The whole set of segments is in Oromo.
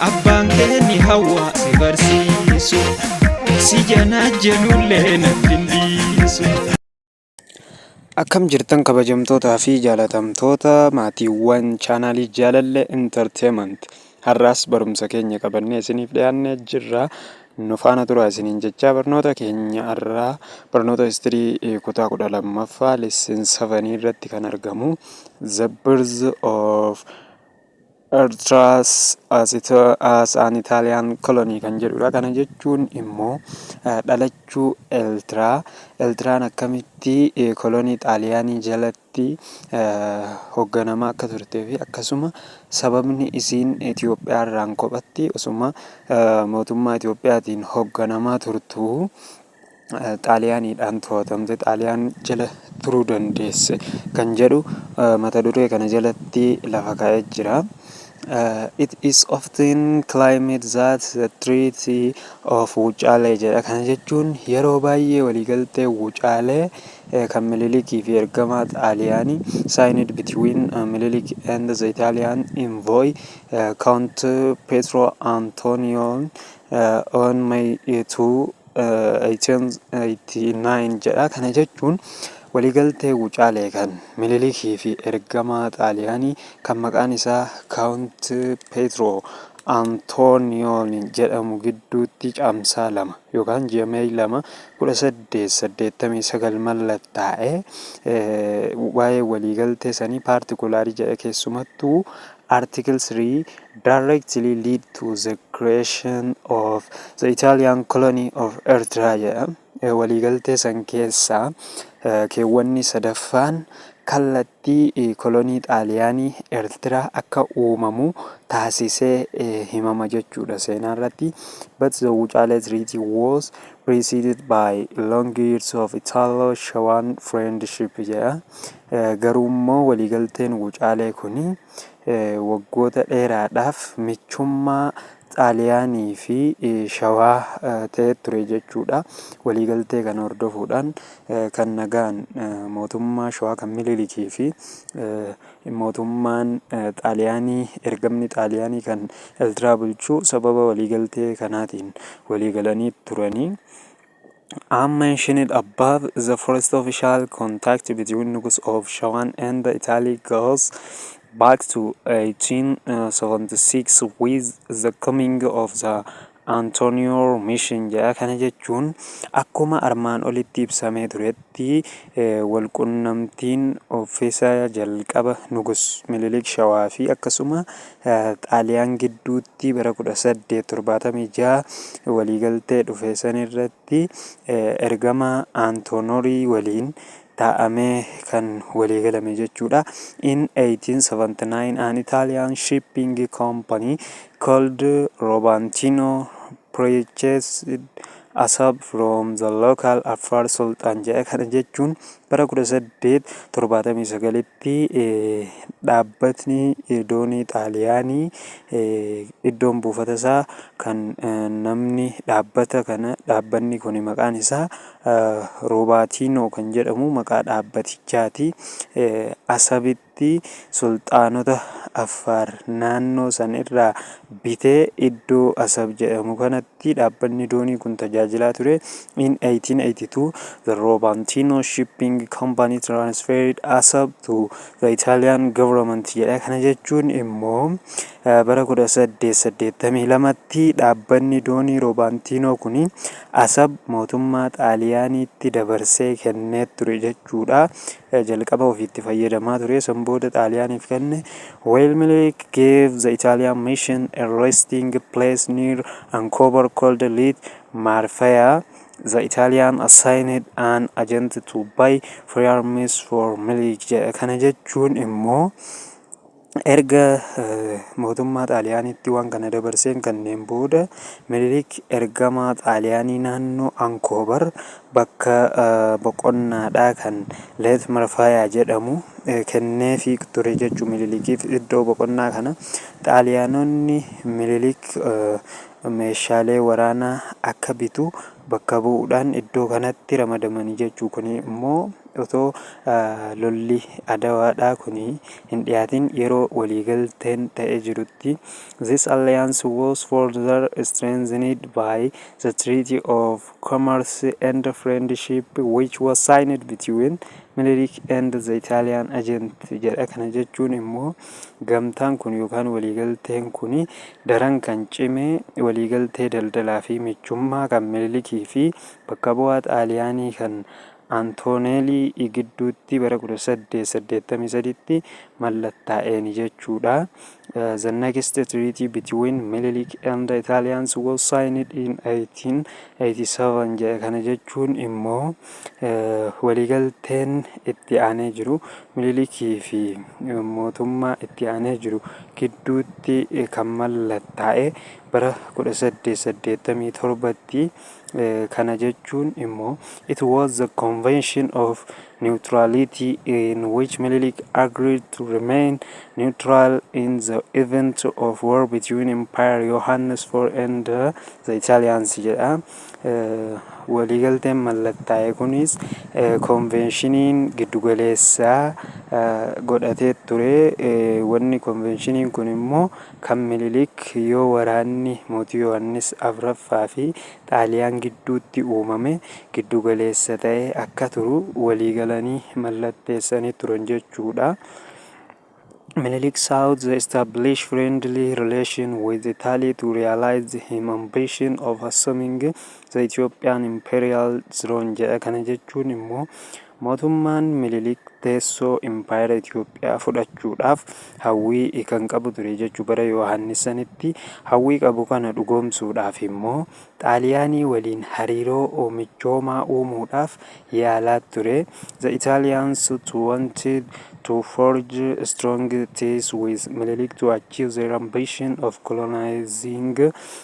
Abbaan kee ni hawwa si barsiisu. Si janaajjanullee natti hin dhiisu. Akkam jirtan, kabajamtootaa fi jaalatamtoota maatiiwwan chaanaalii Jaalallee Entertainment? Har'aas barumsa keenya qabannee isiniif dhiyaannee jirra. Nu faana turaa isiniin jechaa, barnoota keenya har'aa barnoota history kutaa 12ffaa lesson 7 irratti kan argamu "The Birth of Eritrea as an Italian Colony" kan jedhudha. Kana jechuun immoo dhalachuu Eertiraa, Eertiraan akkamitti kolonii Xaaliyaanii jalatti hoogganamaa akka turtee fi akkasuma sababni isiin Itoophiyaa irraan kophatti osuma mootummaa Itoophiyaatiin hoogganamaa turtu Xaaliyaaniidhaan to'atamte, Xaaliyaan jala turuu dandeesse kan jedhu mata duree kana jalatti lafa kaa'ee jira. It is often claimed that the Treaty of Wucaalee jedha. Kana jechuun yeroo baay'ee waliigaltee Wucaalee kan Minilikii fi ergamaa Xaaliyaanii signed between Minilik and the Italian envoy Count Pietro Antonio on May 2 1889 jedha. Kana jechuun waliigaltee Wucaalee kan Minilikii fi ergamaa Xaaliyaanii kan maqaan isaa Count Pietro Antooniyoon jedhamu gidduutti Caamsaa 2 yookaan ji'a May 2 1889 mallattaa'ee, waa'ee waliigaltee sanii particularly jedhe, keessumattuu Article 3 directly lead to the creation of the Italian colony of Eritrea jedha. Waliigaltee san keessaa keewwanni sadaffaan kallattii kolonii Xaaliyaanii Eertiraa akka uumamu taasisee himama jechuudha seenaa irratti. But the Wucaalee Treaty was preceded by long years of Italo-Shawan friendship jedha. Garuu immoo waliigalteen Wucaalee kuni waggoota dheeraadhaaf michummaa Xaaliyaanii fi Shawaa ta'ee ture jechuudha. Waliigaltee kana hordofuudhaan kan nagaan mootummaa Shawaa kan Minilikii fi mootummaan Xaaliyaanii, ergamni Xaaliyaanii kan Eertiraa bulchu sababa waliigaltee kanaatiin waliigalanii turanii. As mentioned above, the first official contact between Nugus of Shawan and Italy goes back to 1876 with the coming of the Antonio Mission jedha. Kana jechuun akkuma armaan olitti ibsamee turetti, walqunnamtiin ofiisa jalqaba Nugus Minilik Shawaa fi akkasuma Xaaliyaan gidduutti bara 1876 waliigaltee dhufe san irratti ergama Antonorii waliin taa'amee kan waliigalame jechuudha. In 1879, an Italian shipping company called Robantino purchased Asab from the local Afar Sultan jedha. Kana jechuun bara 1879tti dhaabbatni doonii Xaaliyaanii iddoon buufata isaa kan namni dhaabbata kana, dhaabbanni kun maqaan isaa Roobaatiinoo kan jedhamu, maqaa dhaabbatichaati. Asabitti sulxaanota Affaar naannoo san irraa bitee iddoo Asab jedhamu kanatti dhaabbanni doonii kun tajaajilaa ture. In 1882, the Robantino Shipping Company transferred Asab to the Italian government jedha. Kana jechuun immoo bara 1882tti dhaabbanni doonii Roobaantiinoo kun Asab mootummaa Xaaliyaaniitti dabarsee kennee ture jechuudha. Jalqaba ofiitti fayyadamaa ture, san booda Xaaliyaaniif kenne. While Minilik gave the Italian mission a resting place near Ankobar called Lit Marfaya, the Italian assigned an agent to buy firearms for Minilik jedha. Kana jechuun immoo erga mootummaa Xaaliyaaniitti waan kana dabarseen kanneen booda, Minilik ergamaa Xaaliyaanii naannoo Ankoobar bakka boqonnaadhaa kan Leet Marfaayaa jedhamu kenneefii ture jechuu. Minilikiif iddoo boqonnaa kana Xaaliyaanonni Minilik meeshaalee waraanaa akka bitu bakka bu'uudhaan iddoo kanatti ramadamanii jechuu. Kun immoo Otoo lolli Adawaadhaa kun hin dhiyaatin yeroo waliigalteen ta'ee jirutti. This alliance was further strengthened by the Treaty of Commerce and Friendship, which was signed between Minilik and the Italian agent jedha. Kana jechuun immoo gamtaan kun yookaan waliigalteen kun daran kan cime waliigaltee daldalaa fi michummaa kan Minilikii fi bakka bu'aa Xaaliyaanii kan Antooneelii gidduutti bara 1883tti mallattaa'een jechuudha. The next treaty between Minilik and the Italians was signed in 1887 jedha. Kana jechuun immoo waliigalteen itti aanee jiru Minilikii fi mootummaa itti aanee jiru gidduutti kan mallattaa'e bara 1887tti. Kana jechuun immoo it was the Convention of Neutrality, in which Minilik agreed to remain neutral in the event of war between Emperor Yohannes IV and the Italians jedha. Waliigalteen mallattaa'e kunis conventioniin giddugaleessaa godhatee ture. Wanni conventioniin kun immoo kan Minilik yoo waraanni mootii Yohaannis afuraffaa fi Xaaliyaan gidduutti uumame giddugaleessa ta'ee akka turu waliigalanii mallatteessanii turan jechuudha. Minilik sought to establish friendly relation with Italy to realize his ambition of assuming the Ethiopian imperial throne jedha. Kana jechuun immoo mootummaan Minilik teessoo impaayera Itoophiyaa fudhachuudhaaf hawwii kan qabu ture jechuu bara Yohaannis sanitti. Hawwii qabu kana dhugoomsuudhaaf immoo Xaaliyaanii waliin hariiroo michoomaa uumuudhaaf yaalaa ture. The Italians wanted to forge strong ties with Minilik to achieve their ambition of colonizing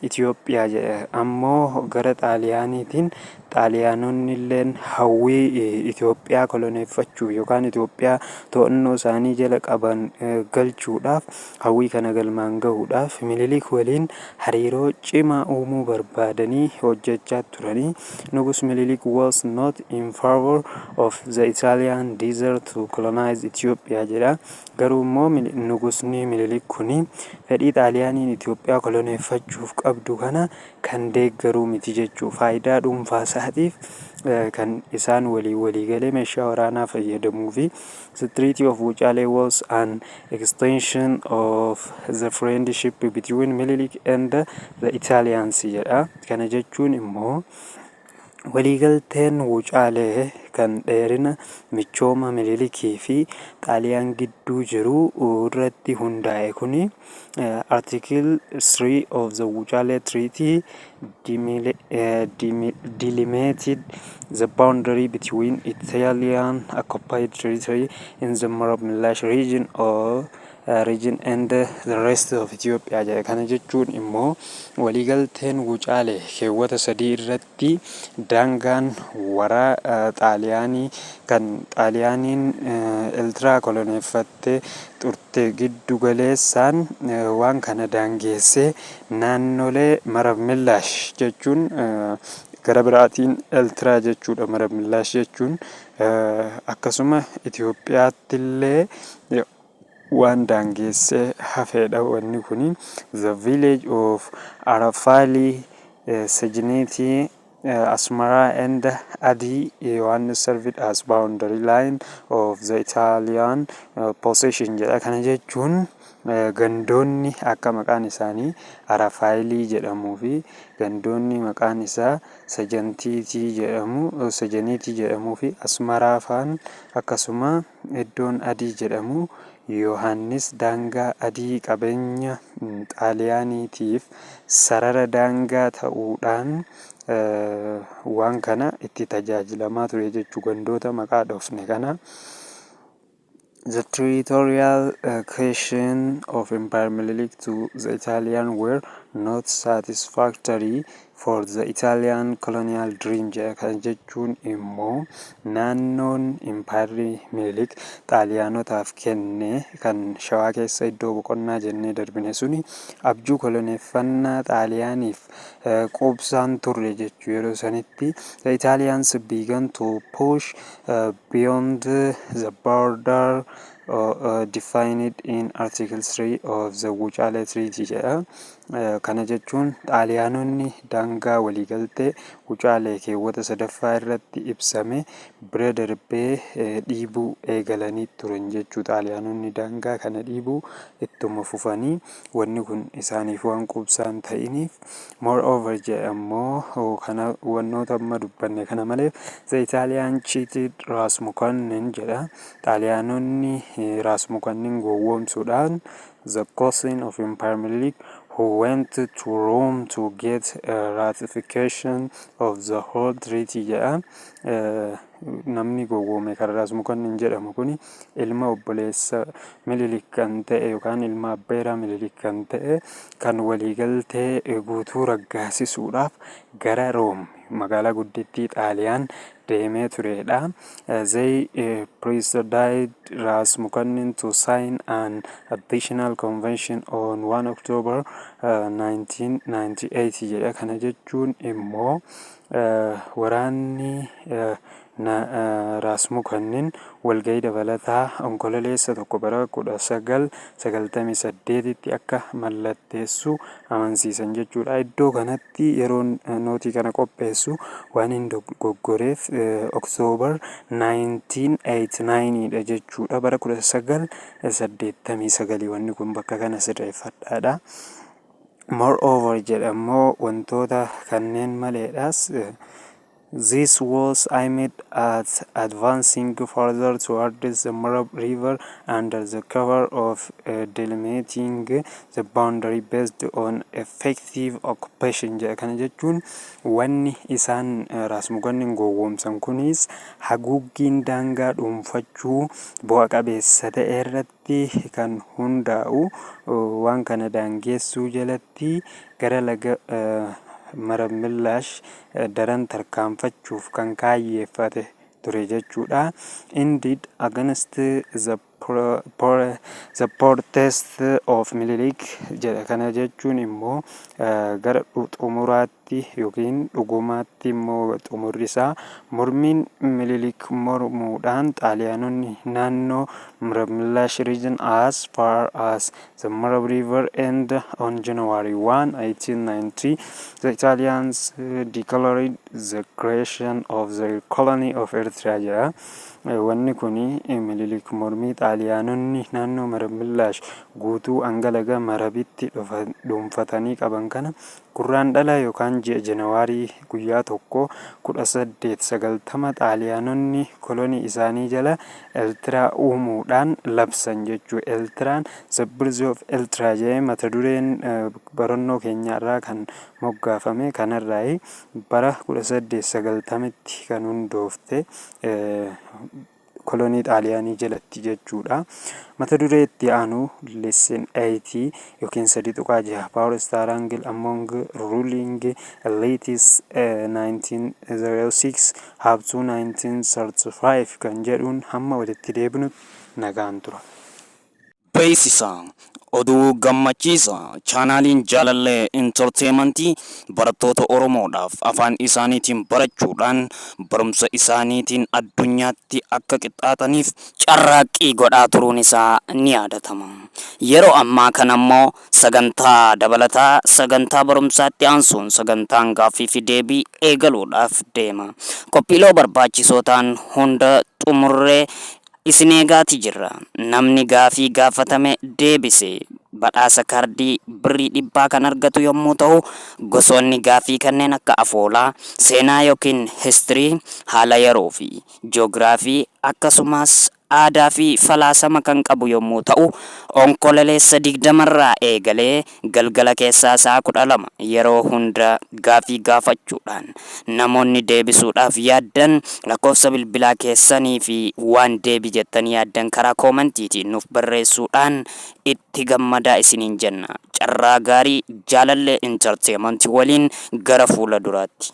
Ethiopia jedha. Ammoo gara Xaaliyaaniitiin Xaaliyaanonni illeen hawwii Itoophiyaa koloneeffachuu yookaan Itoophiyaa to'annoo isaanii jala qaban galchuudhaaf, hawwii kana galmaan gahuudhaaf Minilik waliin hariiroo cimaa uumuu barbaadanii hojjechaa turanii. Nugus Minilik was not in favor of the Italian desire to colonize Ethiopia jedha. Garuu immoo nugusni Minilik kuni fedhii Xaaliyaaniin Itoophiyaa koloneeffachuuf qabdu kana kan deeggaruu miti jechuu. Faayidaa dhuunfaa isaatiif kan isaan walii waliigalee meeshaa waraanaa fayyadamuu fi the Treaty of Wuchale was an extension of the friendship between Minilik and the Italians jedha. Kana jechuun immoo waliigalteen Wucaalee kan dheerina michooma Minilikii fi Xaaliyaan gidduu jiru irratti hundaa'e kuni, Article 3 of the Wuchale Treaty delimited the boundary between Italian occupied territory in the Mereb Milash region or region and the rest of Ethiopia jedha. Kana jechuun immoo waliigalteen Wucaalee keewwata 3 irratti daangaan waraa Xaaliyaanii kan Xaaliyaaniin Eertiraa koloneeffattee turte giddu galeessaan waan kana daangeessee naannolee Marab Millaash jechuun gara biraatiin Eertiraa jechuudha. Marab Millaash jechuun akkasuma Itoophiyaatti illee waan daangeessee hafedha wanni kuni. The village of Arafali, Sejniti, Asmara and Adi Yohannes served as boundary line of the Italian possession jedha. Kana jechuun gandoonni akka maqaan isaanii Arafaayilii jedhamuu fi gandoonni maqaan isaa Sajantiitii jedhamu, Sajaniitii jedhamuu fi Asmaraa faan, akkasuma iddoon Adii jedhamu Yohannis daangaa adii qabeenya Xaaliyaaniitiif sarara daangaa ta'uudhaan waan kana itti tajaajilamaa ture jechuu gandoota maqaa dhoofne kana. The territorial cession of Emperor Minilik to the Italian were not satisfactory for the Italian colonial dream jedha. Kana jechuun immoo naannoon impaayerri Minilik Xaaliyaanotaaf kenne kan Shawaa keessa iddoo boqonnaa jennee darbine suni abjuu koloneeffannaa Xaaliyaaniif quubsaan turre jechuu yeroo sanitti. The Italians began to push beyond the border defined in Article 3 of the Wucaale Treaty jedha. Kana jechuun Xaaliyaanonni daangaa waliigaltee Wucaalee keewwata sadaffaa irratti ibsame bira darbee dhiibuu eegalanii turan jechuu. Xaaliyaanonni daangaa kana dhiibuu ittuma fufanii wanni kun isaaniif waan quubsaa hin ta'iniif. Moreover jedha ammoo, kana wannoota amma dubbanne kana malee, the Italian cheated Ras Mokonnin jedha. Xaaliyaanonni Ras Mokonnin gowwoomsuudhaan, the cousin of Emperor Minilik who went to Rome to get a ratification of the whole treaty jedha. Namni gowwoome kan Raas Mokonnin jedhamu kuni ilma obboleessa Minilik kan ta'e yookaan ilma abbeeraa Minilik kan ta'e kan waliigaltee guutuu raggaasisuudhaaf gara Room, magaalaa guddittii Xaaliyaan, deemee turedha. They persuaded Ras Mokonnin to sign an additional convention on 1 October 1998 jedha. Kana jechuun immoo waraanni Raas Mokonnin walgahii dabalataa Onkololeessa 1 bara 1998tti akka mallatteessu amansiisan jechuudha. Iddoo kanatti yeroon nootii kana qopheessu waan hin dogoggoreef October 1989 dha jechuudha. Bara 1989 wanni kun bakka kana sirreeffadhaadha. Moreover jedhammoo, wantoota kanneen maleedhaas, this was aimed at advancing further towards the Mareb River under the cover of delimiting the boundary based on effective occupation jedha. Kana jechuun wanni isaan Raas Mokonnin gowwoomsan kunis haguuggiin daangaa dhuunfachuu bu'a qabeessa ta'e irratti kan hundaa'u waan kana daangeessuu jalatti gara laga Marab Millaash daran tarkaanfachuuf kan kaayyeeffate ture jechuudha. Indeed, against the protest of Minilik jedha. Kana jechuun immoo gara xumuraatti yookiin dhugumaatti immoo xumurri isaa mormiin Minilik mormuudhaan Xaaliyaanonni naannoo Marab Millaash region as far as the Marab River, and on January 1, 1890 the Italians declared the creation of the colony of Eritrea jedha. Wanni kun Minilik mormii Xaaliyaanonni naannoo Marab Millaash guutuu hanga laga Marabitti dhuunfatanii qaban kana Gurraandhala yookaan ji'a Janawaarii guyyaa 1, 1890 Xaaliyaanonni kolonii isaanii jala Eertiraa uumuudhaan labsan jechuudha. Eertiraan, "The Birth of Eritrea" jedhee mata dureen barannoo keenyarraa kan moggaafame kanarraayi, bara 1890tti kan hundoofte kolonii Xaaliyaanii jalatti jechuudha. Mata duree itti aanu lesson 8 yookiin 3.6, Power Struggle Among Ruling Elites 1906 up to 1935 kan jedhuun hamma walitti deebinu nagaan tura. Beeksisa oduu gammachiisa: chaanaaliin Jaalallee Intarteemantii barattoota Oromoodhaaf afaan isaaniitiin barachuudhaan barumsa isaaniitiin addunyaatti akka qixxaataniif carraaqqii godhaa turuun isaa ni yaadatama. Yeroo ammaa kana immoo sagantaa dabalataa sagantaa barumsaatti aansuun sagantaan gaaffii fi deebii eegaluudhaaf deema. Qophiilee barbaachisoo ta'an hunda xumurree isin eegaati jirra. Namni gaafii gaafatame deebise badhaasa kaardii birrii 100 kan argatu yommuu ta'u, gosoonni gaafii kanneen akka afoolaa, seenaa yookiin history, haala yeroo fi jiyoogiraafii akkasumas aadaa fi falaasama kan qabu yommuu ta'u, Onkololeessa 20 irraa eegalee galgala keessaa sa'a 12 yeroo hunda gaafii gaafachuudhaan namoonni deebisuudhaaf yaaddan lakkoofsa bilbilaa keessanii fi waan deebi jettanii yaaddan karaa koomantiitiin nuuf barreessuudhaan itti gammadaa isiniin jenna. Carraa gaarii Jaalallee Entertainment waliin gara fuula duraatti.